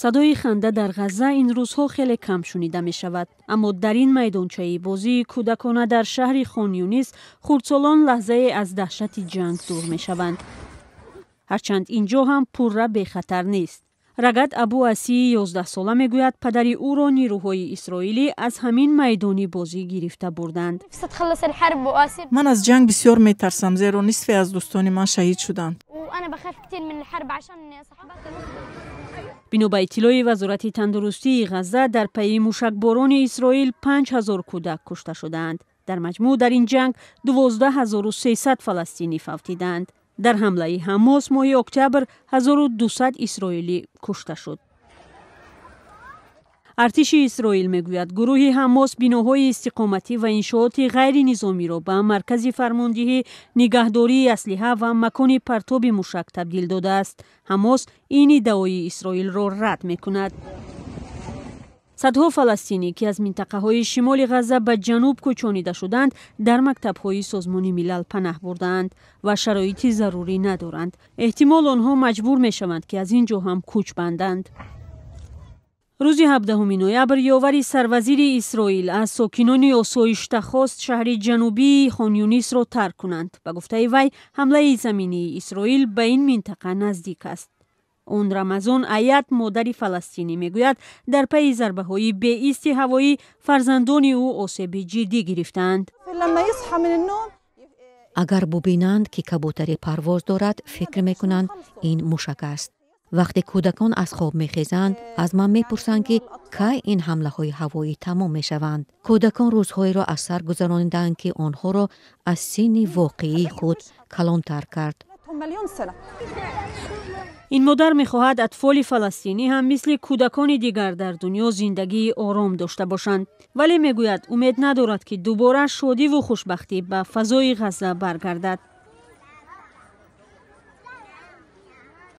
Садои ханда дар Ғазза ин рӯзҳо хеле кам шунида мешавад, аммо дар ин майдончаи бозии кӯдакона дар шаҳри Хон Юнис хурдсолон лаҳзае аз даҳшати ҷанг дур мешаванд. Ҳарчанд ин ҷо ҳам пурра бехатар нест. Рагат Абу Асии 11сола мегӯяд, падари ӯро нирӯҳои исроилӣ аз ҳамин майдони бозӣ гирифта бурданд. Ман аз ҷанг бисёр метарсам, зеро нисфе аз дӯстони ман шаҳид шуданд. Бино ба иттилои Вазорати тандурустии Ғазза, дар пайи мушакборони Исроил 5000 кӯдак кушта шудаанд. Дар маҷмӯъ дар ин ҷанг 12 300 фаластинӣ фавтидаанд. Дар ҳамлаи Ҳамос моҳи октябр 1200 исроилӣ кушта шуд. Артиши Исроил мегӯяд, гурӯҳи Ҳамос биноҳои истиқоматӣ ва иншооти ғайринизомиро ба маркази фармондиҳӣ, нигаҳдории аслиҳа ва макони партоби мушак табдил додааст. Ҳамос ин иддаои Исроилро рад мекунад. Садҳо фаластинӣ, ки аз минтақаҳои шимоли Ғазза ба ҷануб кӯчонида шуданд, дар мактабҳои Созмони Милал панаҳ бурдаанд ва шароити зарурӣ надоранд. Эҳтимол, онҳо маҷбур мешаванд, ки аз ин ҷо ҳам кӯч банданд. Рӯзи 17 ноябр ёвари сарвазири Исроил аз сокинони осоишта хост, шаҳри ҷанубии Хонюнисро тарк кунанд. Ба гуфтаи вай, ҳамлаи заминии Исроил ба ин минтақа наздик аст. Он Рамазон Аят, модари фаластинӣ, мегӯяд, дар пайи зарбаҳои беисти ҳавоӣ фарзандони ӯ осеби ҷиддӣ гирифтаанд. Агар бубинанд, ки кабутаре парвоз дорад, фикр мекунанд, ин мушак аст. Вақте кӯдакон аз хоб мехезанд, аз ман мепурсанд, ки кай ин ҳамлаҳои ҳавоӣ тамом мешаванд. Кӯдакон рӯзҳоеро аз сар гузаронидаанд, ки онҳоро аз синни воқеии худ калонтар кард. Ин модар мехоҳад, атфоли фаластинӣ ҳам мисли кӯдакони дигар дар дунё зиндагии ором дошта бошанд, вале мегӯяд, умед надорад, ки дубора шодиву хушбахтӣ ба фазои Ғазза баргардад.